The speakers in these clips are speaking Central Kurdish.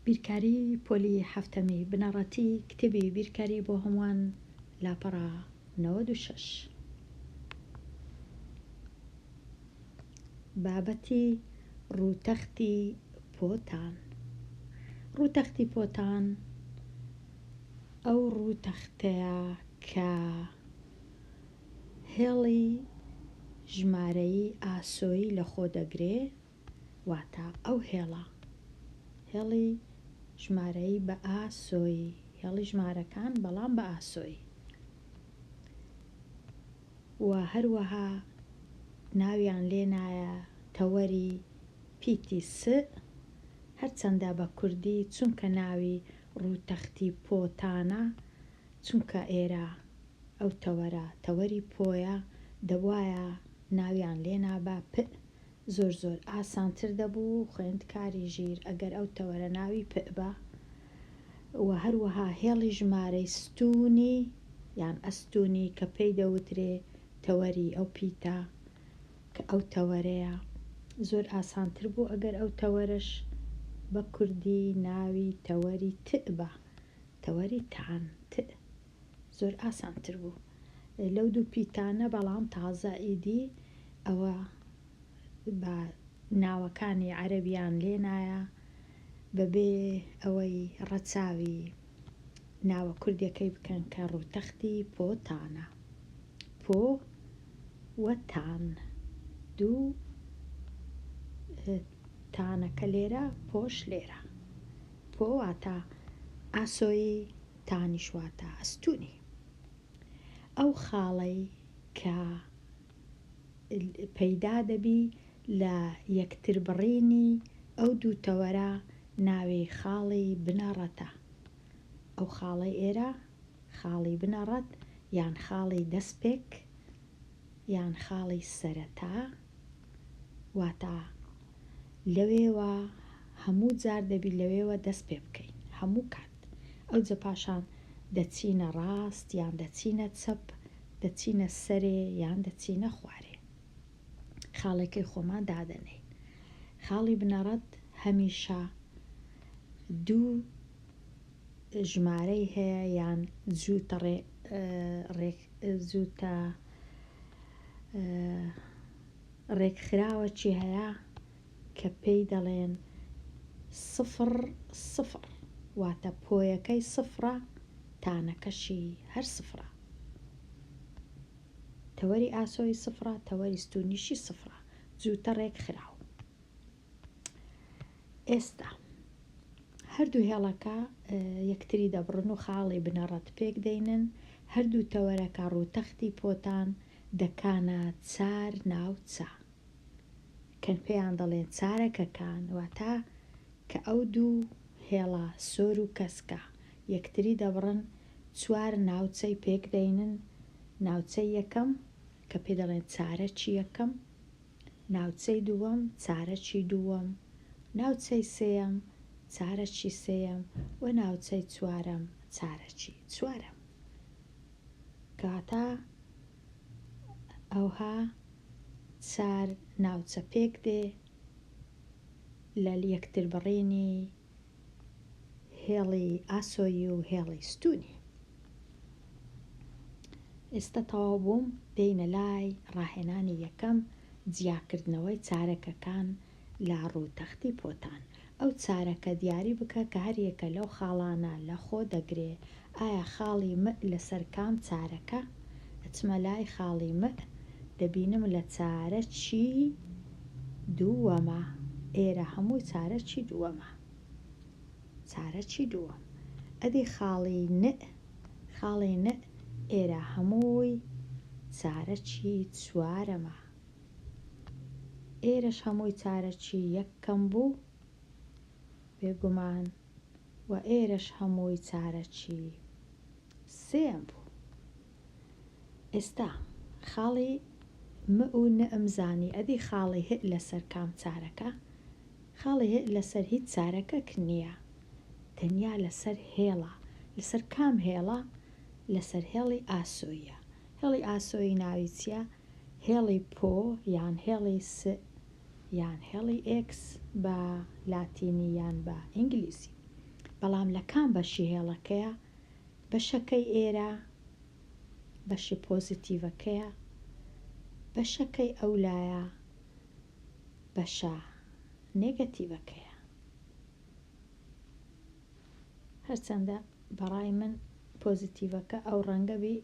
بیرکاری پۆلی حەفتەمی بنەڕەتی کتێبی بیرکاری بۆ هەمووان لاپەڕە 96 بابەتی ڕووتەختی پۆتان ڕووتەختی پۆتان ئەو ڕووتەختەیە کە هێڵی ژمارەیی ئاسۆیی لەخۆ دەگرێ واتە ئەو هێڵە، هێڵی ژمارەیی بە ئاسۆیی، هێڵی ژمارەکان بەڵام بە ئاسۆیی. و هەروەها ناویان لێ نایە تەوەری پیتی س، هەرچەندە بە کوردی چونکە ناوی ڕووتەختی پۆتانە، چونکە ئێرە ئەو تەوەرە تەوەری پۆیە، دەبوایە ناویان لێ نابا پئ زۆر زۆر ئاسانتر دەبوو خوێندکاری ژیر ئەگەر ئەو تەوەرە ناوی پئ با وە هەروەها هێڵی ژمارەی ستوونی یان ئەستوونی کە پێی دەوترێ تەوەری ئەو پیتە کە ئەو تەوەرەیە زۆر ئاسانتر بوو ئەگەر ئەو تەوەرەش بە کوردی ناوی تەوەری تئ با تەوەری تان تئ زۆر ئاسانتر بوو لەو دوو پیتانە بەڵام تازە ئیدی ئەوە بە ناوەکانی عەرەبیان لێنایە بەبێ ئەوەی ڕەچاوی ناوە کوردیەکەی بکەن کە ڕووتەختی پۆتانە پۆ و تان دوو تانەکە لێرە پۆش لێرە پۆ واتە ئاسۆیی تانیش واتە ئەستوونی. ئەو خاڵەی کە پەیدا دەبی لە یەکتربڕینی ئەو دوو تەوەرە ناوی خاڵی بنەڕەتە. ئەو خاڵەی ئێرە خاڵی بنەڕەت یان خاڵی دەسپێک یان خاڵی سەرەتا واتە لەوێوە هەموو جار دەبی لەوێوە دەست پێ بکەین هەموو کات ئەوجە پاشان دەچینە ڕاست یان دەچینە چەپ دەچینە سەرێ یان دەچینە خوارێ خاڵێکەی خۆمان دادەنێین خاڵی بنەڕەت هەمیشە دوو ژمارەی هەیە یان جووتە ڕێک جووتە ڕێکخراوەکی هەیە کە پێی دەڵێن سفڕ سفڕ واتە پۆیەکەی سفڕە تانەکەشی هەر سفڕە تەوەری ئاسۆی سفڕە تەوەری ستونیشی سفڕە جووتە ڕێکخراو. ئێستا هەردوو هێڵەکە یەکتری دەبڕن و خاڵی بنەڕەت پێک دەینن، هەردوو تەوەرەکە ڕووتەختی پۆتان دەکانە چار ناوچە کە پێیان دەڵێن چارەکەکان، واتە کە ئەو دوو هێڵە سۆر و کەسکە یەکتری دەبڕن چوار ناوچەی پێک دەینن، ناوچەی یەکەم کە پێی دەڵێن چارەکی یەکەم، ناوچەی دووەم، چارەکی دووەم، ناوچەی سێیەم، چارەکی سێیەم و ناوچەی چوارەم، چارەکی چوارەم. کەواتە ئەوها چار ناوچە پێک دێ لە یەکتربڕینی هێڵی ئاسۆیی و هێڵی ستوونی. ئێستا تەواو بووم دێینە لای ڕاهێنانی یەکەم جیاکردنەوەی چارەکەکان لە ڕووتەختی پۆتان. ئەو چارەکە دیاری بکە کە هەریەکە لەو خاڵانە لە خۆ دەگرێ ئایا خاڵی م لەسەر کام چارەکە؟ ئەچمە لای خاڵی م دەبینم لە چارەکی دووەمە ئێرە هەمووی چارەکی دووەمە چارەکی دووەم ئەدی خاڵی ن خاڵی ن ئێرە هەمووی چارەکی چوارەمە ئێرەش هەمووی چارەکی یەکەم بوو بێگومان و ئێرەش هەمووی چارەکی سێیەم بوو. ئێستا خاڵی م و ن-م زانی ئەدی خاڵی هئ لەسەر کام چارەکە؟ خاڵی هئ لەسەر هیچ چارەکەک نییە تەنیا لەسەر هێڵە لەسەر کام هێڵە؟ لەسەر هێڵی ئاسۆییە هێڵی ئاسۆیی ناوی چییە؟ هێڵی پۆ یان هێڵی س یان هێڵی ئێکس بە لاتینی یان بە ئینگلیزی. بەڵام لە کام بەشی هێڵەکەیە؟ بەشەکەی ئێرە بەشی پۆزیتیڤەکەیە، بەشەکەی ئەولایە بەشە نێگەتیڤەکەیە. هەرچەندە بەڕای من پۆزیتیڤەکە ئەو ڕەنگە بی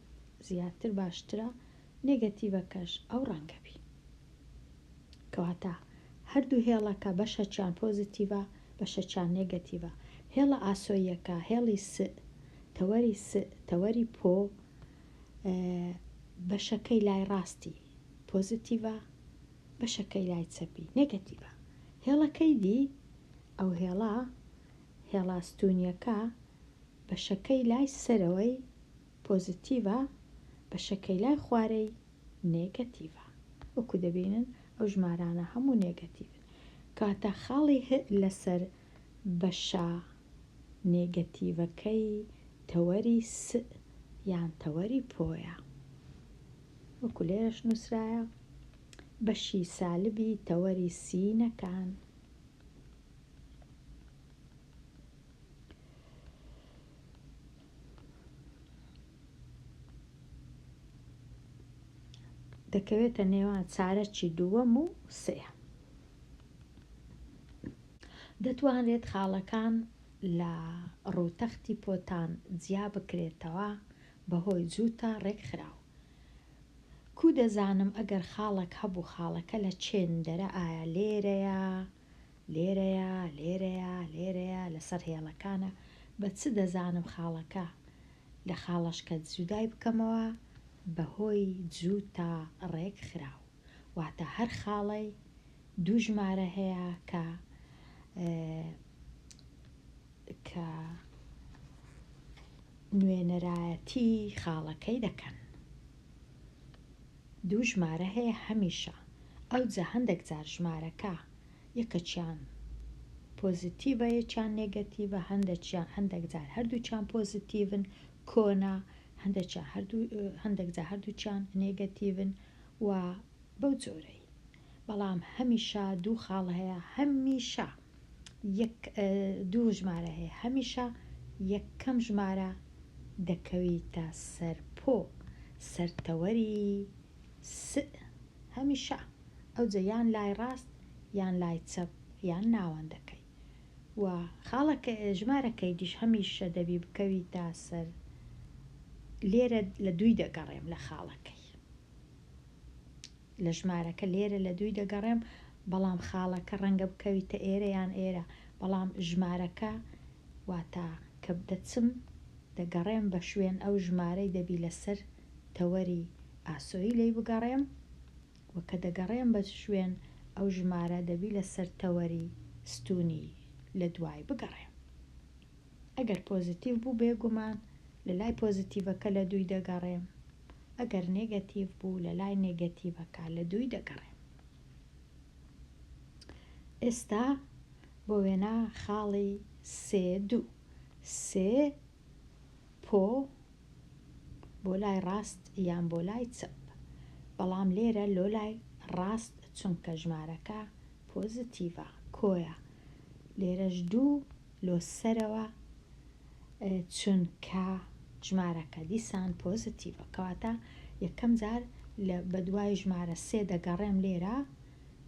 زیاتر باشترە نێگەتیڤەکەش ئەو ڕەنگە بی. کەواتە هەردوو هێڵەکە بەشەکیان پۆزیتیڤە بەشەکیان نێگەتیڤە. هێڵە ئاسۆییەکە هێڵی س تەوەری س تەوەری پۆ بەشەکەی لای ڕاستی پۆزیتیڤە بەشەکەی لای چەپی نێگەتیڤە. هێڵەکەی دی ئەو هێڵە هێڵە ستوونیەکە بەشەکەی لای سەرەوەی پۆزیتیڤە بەشەکەی لای خوارەی نێگەتیڤە. وەکو دەبینن ئەو ژمارانە هەموو نێگەتیڤن. کەواتە خاڵی هئ لەسەر بەشە نێگەتیڤەکەی تەوەری س یان تەوەری پۆیە. وەکو لێرەش نووسرایە بەشی سالبی تەوەری سینەکان. دەکەوێتە نێوان چارەکی دووەم و سێیەم. دەتوانرێت خاڵەکان لە ڕووتەختی پۆتان جیا بکرێتەوە بەهۆی جووتە ڕێکخراو. کو دەزانم ئەگەر خاڵەک هەبوو خاڵەکە لە چێندەرە ئایا لێرەیە لێرەیە لێرەیە لێرەیە لەسەر هێڵەکانە بە چ دەزانم خاڵەکە لە خاڵەشکە جودای بکەمەوە بەهۆی جووتە ڕێکخراو واتە هەر خاڵەی دوو ژمارە هەیە کە کە نوێنەرایەتی خاڵەکەی دەکەن. دوو ژمارە هەیە هەمیشە ئەوجا هەندێک جار ژمارەکە یەکەکیان پۆزیتیڤە یەکیان نێگەتیڤە هەندێکیان هەندێک جار هەردووکیان پۆزیتیڤن کۆنە هەندێکیان هەردوو هەندێک جار هەردووکیان نێگەتیڤن و بەو جۆرەی بەڵام هەمیشە دوو خاڵ هەیە هەمیشە یەک دوو ژمارە هەیە هەمیشە یەکەم ژمارە دەکەویتە سەر پۆ سەر تەوەری س هەمیشە ئەوجە یان لای ڕاست یان لای چەپ یان ناوەندەکەی و خاڵەکە ژمارەکەی دیش هەمیشە دەبی بکەویتە سەر لێرە لە دووی دەگەڕێم لە خاڵەکەی لە ژمارەکە لێرە لە دووی دەگەڕێم بەڵام خاڵەکە ڕەنگە بکەویتە ئێرە یان ئێرە بەڵام ژمارەکە واتە کە دەچم دەگەڕێم بە شوێن ئەو ژمارەی دەبی لەسەر تەوەری ئاسۆیی لێی بگەڕێم و کە دەگەڕێم بە شوێن ئەو ژمارە دەبی لەسەر تەوەری ستوونی لە دوای بگەڕێم. ئەگەر پۆزیتیڤ بوو بێگومان لە لای پۆزیتیڤەکە لە دووی دەگەڕێم، ئەگەر نێگەتیڤ بوو لە لای نێگەتیڤەکە لە دووی دەگەڕێم. ئێستا بۆ وێنە خاڵی سێ دوو سێ پۆ بۆ لای ڕاست یان بۆ لای چەپ بەڵام لێرە لۆ لای ڕاست چونکە ژمارەکە پۆزیتیڤە کۆیە لێرەش دوو لۆ سەرەوە چونکە ژمارەکە دیسان پۆزیتیڤە کەواتە یەکەم جار لە بەدوای ژمارە سێ دەگەڕێم لێرە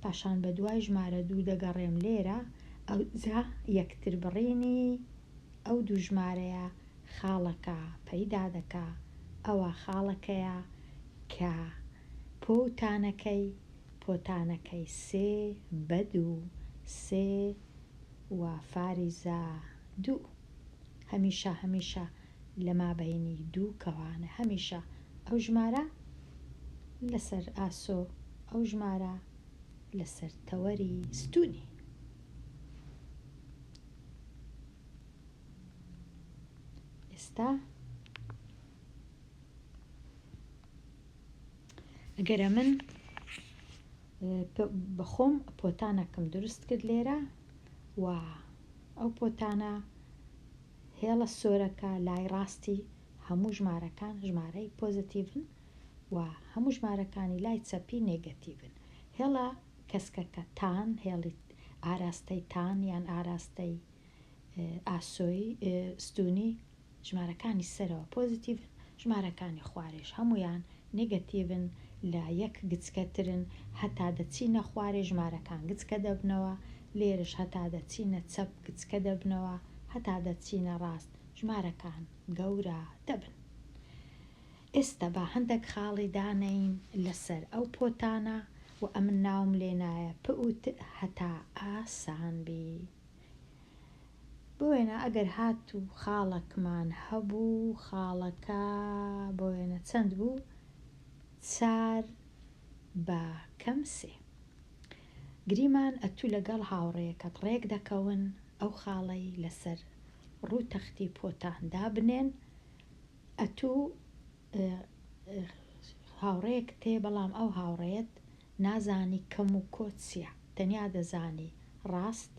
پاشان بەدوای ژمارە دوو دەگەڕێم لێرە ئەوجا یەکتر بڕینی ئەو دوو ژمارەیە خاڵەکە پەیدا دەکا ئەوە خاڵەکەیە کە پۆتانەکەی پۆتانەکەی سێ بە دوو سێ و فاریزە دوو هەمیشە هەمیشە لە مابەینی دوو کەوانە هەمیشە ئەو ژمارە لەسەر ئاسۆ ئەو ژمارە لەسەر تەوەری ستونی. ئێستا ئەگەر ئەمن بەخۆم پۆتانەکەم دروست کرد لێرە و ئەو پۆتانە هێڵە سۆرەکە لای ڕاستی هەموو ژمارەکان ژمارەی پۆزیتیڤن و هەموو ژمارەکانی لای چەپی نێگەتیڤن هێڵە کەسکەکە تان هێڵی ئاراستەی تان یان ئاراستەی. ئاسۆیی ستوونی ژمارەکانی سەرەوە پۆزیتیڤن ژمارەکانی خوارێش هەموویان نێگەتیڤن لە یەک گچکەترن هەتا دەچینە خوارێ ژمارەکان گچکە دەبنەوە لێرەش هەتا دەچینە چەپ گچکە دەبنەوە هەتا دەچینە ڕاست ژمارەکان گەورە دەبن. ئێستا با هەندەک خاڵی دانێین لەسەر ئەو پۆتانە و ئەمن ناوم لێنایە پ و ت هەتا ئاسان بی. بۆ وێنە ئەگەر هاتوو خاڵەکمان هەبوو خاڵەکە بۆ وێنە چەند بوو؟ چار بە کەم سێ. گریمان ئەتوو لەگەڵ هاوڕێیەکەت ڕێک دەکەون ئەو خاڵەی لەسەر ڕوو تەختی پۆتان دابنێن ئەتوو هاوڕێیەکت هەیە بەڵام ئەو هاوڕێیەت نازانی کەم و کۆ چیە تەنیا دەزانی ڕاست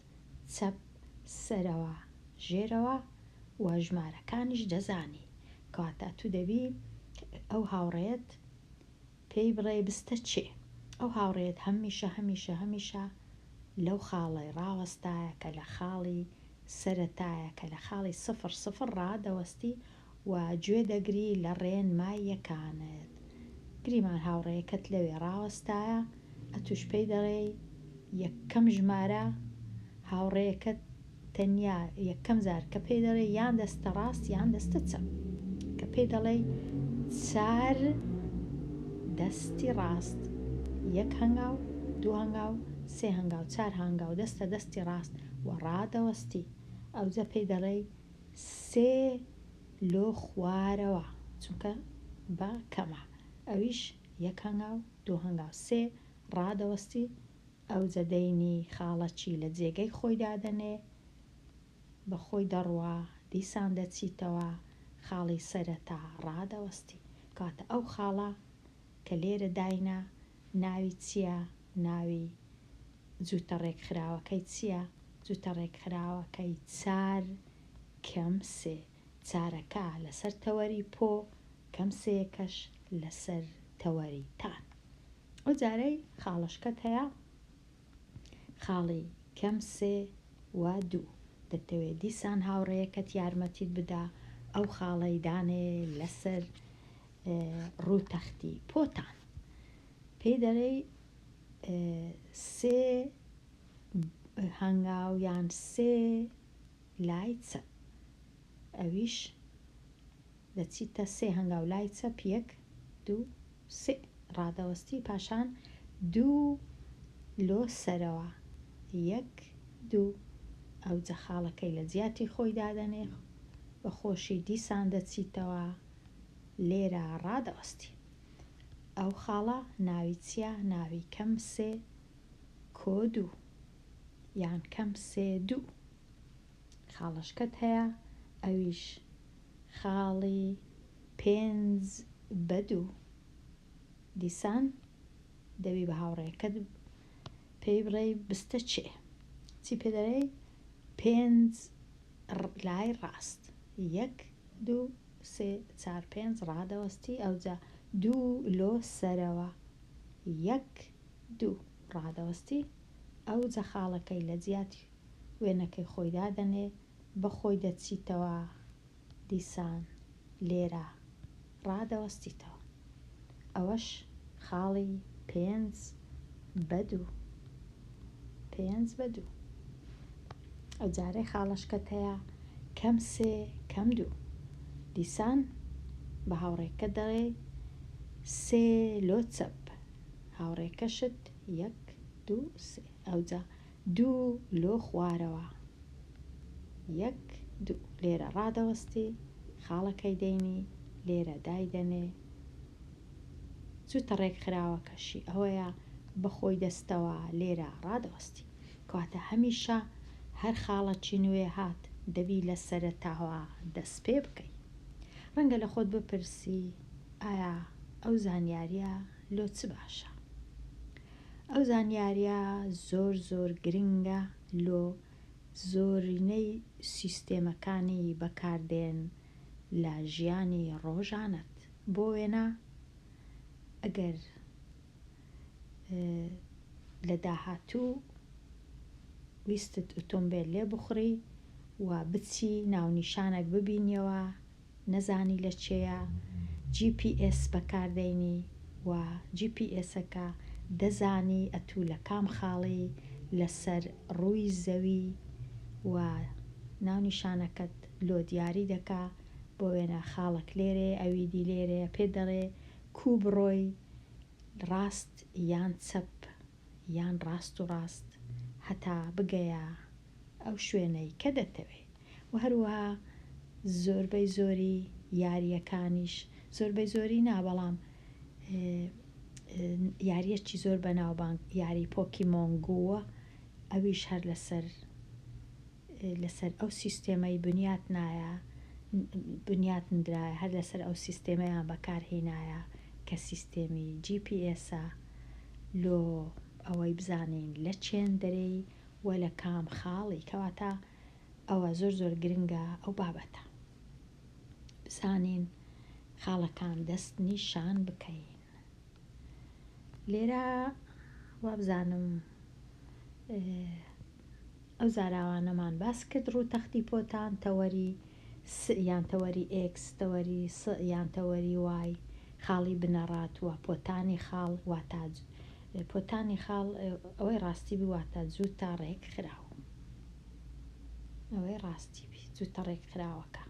چەپ سەرەوە ژێرەوە و ژمارەکانیش دەزانی کەواتە ئەتوو دەبی ئەو هاوڕێیەت پێی بڵێی بستە چێ ئەو هاوڕێیەت هەمیشە هەمیشە هەمیشە لەو خاڵەی ڕاوەستایە کە لە خاڵی سەرەتایە کە لە خاڵی سفر سفر ڕادەوەستی و گوێ دەگری لە ڕێنماییەکانت. گریمان هاوڕێیەکەت لەوێ ڕاوەستایە، ئەتوش پێی دەڵێی یەکەم ژمارە، هاوڕێیەکەت تەنیا یەکەم جار کە پێی دەڵێی یان دەستە ڕاست یان دەستە چەپ، کە پێی دەڵێی چار دەستی ڕاست، یەک هەنگاو، دوو هەنگاو، سێ هەنگاو، چار هەنگاو دەستە دەستی ڕاست و ڕادەوەستی، ئەوجە پێی دەڵێی سێ لۆ خوارەوە چونکە بە کەمە ئەویش یەک هەنگاو دوو هەنگاو سێ ڕادەوەستی ئەوجە دەینی خاڵەکی لە جێگەی خۆی دادەنێ بە خۆی دەڕوا دیسان دەچیتەوە خاڵی سەرەتا ڕادەوەستی کەواتە ئەو خاڵە کە لێرە داینا ناوی چیە ناوی جووتە ڕێکخراوەکەی چیە؟ جووتە ڕێکخراوەکەی چار کەم سێ، چارەکە لەسەر تەوەری پۆ، کەم سێیەکەش لەسەر تەوەری تان. ئەو جارەی خاڵەشکەت هەیە خاڵی کەم سێ و دوو، دەتەوێ دیسان هاوڕێیەکەت یارمەتیت بدا ئەو خاڵەی دانێ لەسەر ڕووتەختی پۆتان. پێی دەڵێی سێ هەنگاو یان سێ لای چەپ ئەویش دەچیتە سێ هەنگاو لای چەپ یەک دوو سێ ڕادەوەستی پاشان دوو لۆ سەرەوە یەک دوو ئەوجە خاڵەکەی لە جیاتی خۆی دادەنێ بە خۆشی دیسان دەچیتەوە لێرە ڕادەوەستی. ئەو خاڵە ناوی چیە ناوی کەم سێ کۆ دوو یان کەم سێ دوو خاڵەشکەت هەیە ئەویش خاڵی پێنج بە دوو دیسان دەبی بە هاوڕێکەت پێی بڵێی بستە چێ چی پێ دەرێی پێنج لای ڕاست یەک دوو سێ چار پێنج ڕادەوەستی ئەوجا دوو لۆ سەرەوە یەک دوو ڕادەوەستی ئەوجا خاڵەکەی لە جیاتی وێنەکەی خۆی دادەنێ بەخۆی دەچیتەوە دیسان لێرە ڕادەوەستیتەوە ئەوەش خاڵی پێنج بە دوو پێنج بە دوو ئەوجارەی خاڵەشکەت هەیە کەم سێ کەم دوو دیسان بە هاوڕێکەت دەڵێی سێ لۆ چەپ هاوڕێکەشت یەک دوو سێ ئەوجا دوو لۆ خوارەوە یەک دوو لێرە ڕادەوەستی خاڵەکەی دەینی لێرە دایدەنێ جووتە ڕێکخراوەکەشی ئەوەیە بەخۆی دەستەوە لێرە ڕادەوەستی کەواتە هەمیشە هەر خاڵەکی نوێ هات دەبی لە سەرەتاوە دەست پێ بکەی. ڕەنگە لە خۆت بپرسی ئایا ئەو زانیاریە لۆ چ باشە؟ ئەو زانیاریە زۆر زۆر گرنگە لۆ زۆرینەی سیستێمەکانی بەکاردێن لە ژیانی ڕۆژانەت. بۆ وێنە ئەگەر لە داهاتوو ویستت ئۆتۆمبێل لێ بخوڕی. و بچی ناونیشانەک ببینیەوە نەزانی لە چێیە جی پی ئێس بەکاردەینی و جی پی ئێسەکە دەزانی ئەتوو لە کام خاڵی لەسەر ڕووی زەوی و ناونیشانەکەت لۆ دیاری دەکا بۆ وێنە خاڵەک لێرەیە ئەوی دی لێرەیە پێت دەڵێ کوو بڕۆی ڕاست یان چەپ یان ڕاست و ڕاست هەتا بگەیە ئەو شوێنەی کە دەتەوێ وە هەروەها زۆربەی زۆری یارییەکانیش زۆربەی زۆری نا بەڵام یاریەکی زۆر بەناوبانگ یاری پۆکیمۆن گووە ئەویش هەر لەسەر لەسەر ئەو سیستێمەی بنیات نایە بنیات نرایە هەر لەسەر ئەو سیستێمەیان بەکار هینایە کە سیستێمی جی پی ئێسە لۆ ئەوەی بزانین لە چێن دەرێی و لە کام خاڵی کەواتە ئەوە زۆر زۆر گرنگە ئەو بابەتە بزانین خاڵەکان دەست نیشان بکەین لێرە وابزانم ئەو زاراوانەمان باس کرد ڕوو تەختی پۆتان تەوەری س یان تەوەری ئێکس تەوەری س یان تەوەری وای خاڵی بنەڕەت و پۆتانی خاڵ واتا پۆتانی خاڵ ئەوەی ڕاستی بی واتا جووتە ڕێکخراو ئەوەی ڕاستی بی جووتە ڕێکخراوەکە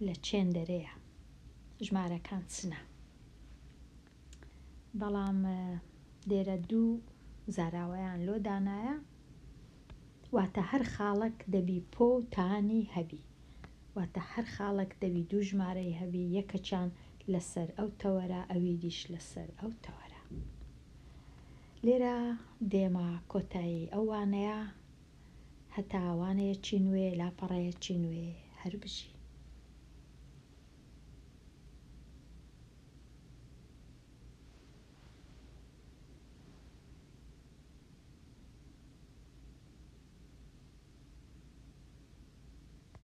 لە چێندەرەیە ژمارەکان چنە بەڵام لێرە دوو زاراوەیان لۆ دانایە واتە هەر خاڵەک دەبی پۆ و تانی هەبی واتە هەر خاڵەک دەبی دوو ژمارەی هەبی یەکەکیان لەسەر ئەو تەوەرە ئەوی دیش لەسەر ئەو تەوەرە لێرە دێمە کۆتایی ئەو وانەیە هەتا وانەیەکی نوێ لاپەڕەیەکی نوێ هەر بژین.